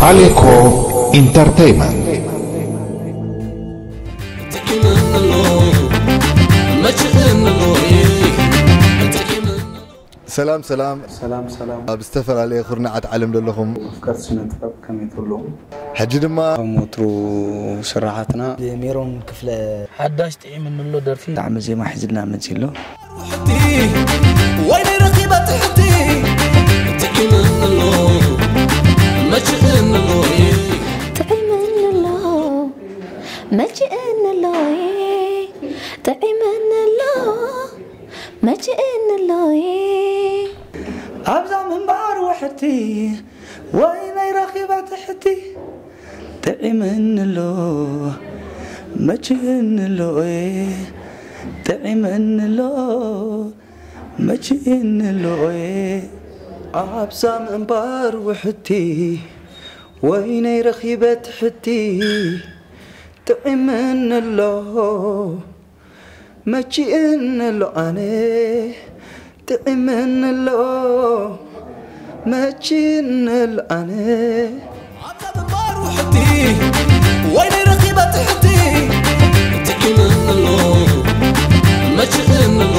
ኣሌኮ ኢንተርቴይመንት። ሰላም ሰላም። ሰላም ሰላም። ኣብ ዝተፈላለየ ኩርናዓት ዓለም ዘለኹም ኣፍቀርቲ ስነ ጥበብ ከመይ ትብሉ? ሕጂ ድማ ከም ወትሩ ስራሓትና ብሜሮን ክፍለ ሓዳሽ ጥዒምኒ ኣሎ ደርፊ። ጣዕመ ዜማ ሒዝልና መጺኡ ኣሎ። ወይነይ ረኺበ ትሕቲ ጥዒምኒ ኣሎ መችእኒ ኣሎ። ጥዒምኒ ኣሎ መችእኒ ኣሎ ጥዒምኒ ኣሎ መችእኒ ኣሎ። ኣብዛ ምንባር ውሕድቲ ወይነይ ረኺበ ትሕቲ ጥዒምኒ ኣሎ መችእኒ ኣሎ ጥዒምኒ ኣሎ መችእኒ ኣሎ። ኣብዛ ምንባር ውሕድቲ ወይነይ ረኺበ ትሕቲ ጥዒምኒ ኣሎ መችእኒ ኣሎ ኣነ ጥዒምኒ ኣሎ መችእኒ ኣሎ ኣነ። ኣብዛ ምንባር ውሕድቲ ወይነይ ረኺበ ትሕቲ ጥዒምኒ ኣሎ መችእኒ ኣሎ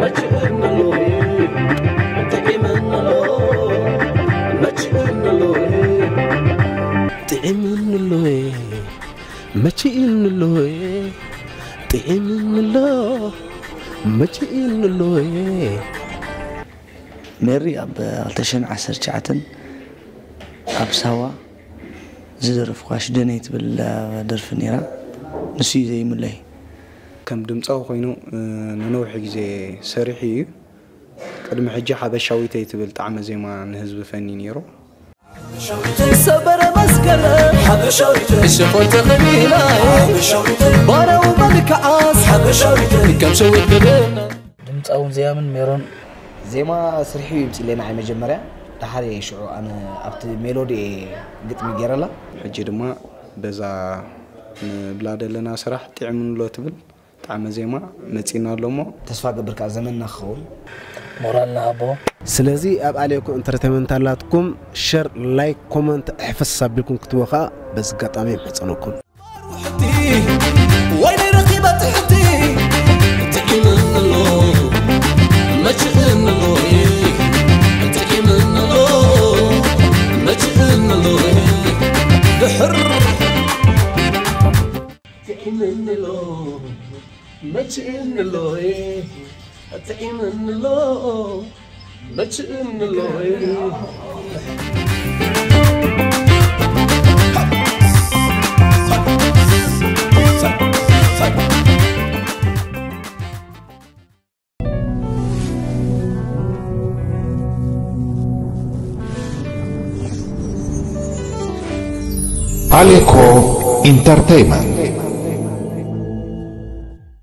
መችእኒ ኣሎ ጥዒምኒ ኣሎ መችእኒ ኣሎ ጥዒምኒ ኣሎ መችእኒ ኣሎ ጥዒምኒ ኣሎ መችእኒ ኣሎ። ሜሪ ኣብ ክልተ ሽሕን ዓሰርተ ትሽዓተን ኣብ ሳዋ ዝደረፍኳ ሽደነይ ትብል ደርፊ ነይራ። ንሱ እዩ ዘይምለይ። ከም ድምፃዊ ኮይኑ ንነውሒ ግዜ ሰሪሑ እዩ። ቅድሚ ሕጂ ሓበሻዊተይ ትብል ጣዕመ ዜማ ንህዝቢ ፈኒ ነይሩ። ሰበረ መስከረም ሓበሻዊት ሽኾር ተኸዲና ባረው መልክዓስ ሓበሻዊት ከም ሸዊት ክደና ድምፃውን ዘያምን ሜሮን ዜማ ስርሒ ይምፅለይ ንዓይ መጀመርያ ድሓር እየ ሽዑ ኣነ ኣብቲ ሜሎዲ እየ ግጥሚ ገይረላ ሕጂ ድማ በዛ ንብላ ዘለና ስራሕ ጥዕምንሎ ትብል ጣዕመ ዜማ መፂና ኣሎ እሞ ተስፋ ገብር ከዓ ዘመንና ክኸውን ሞራል ንሃቦ ስለዚ ኣብ ኣሌኮ ኢንተርቴመንት ኣላትኩም ሸር ላይክ ኮመንት ሕፍስ ኣቢልኩም ክትቦ ከዓ በዚ ኣጋጣሚ ይምሕፀነኩም ወይነይ ረኺበ ትሕቲ ጥዒምኒ ኣሎ መችእኒ ኣሎ ጥዒምኒ ኣሎ መችእኒ ኣሎ ድሕር ጥዒምኒ ኣሎ መችእኒ ኣሎ ጥዒምኒ ኣሎ መችእኒ ኣሎ ኣሌኮ ኢንተርቴይመንት።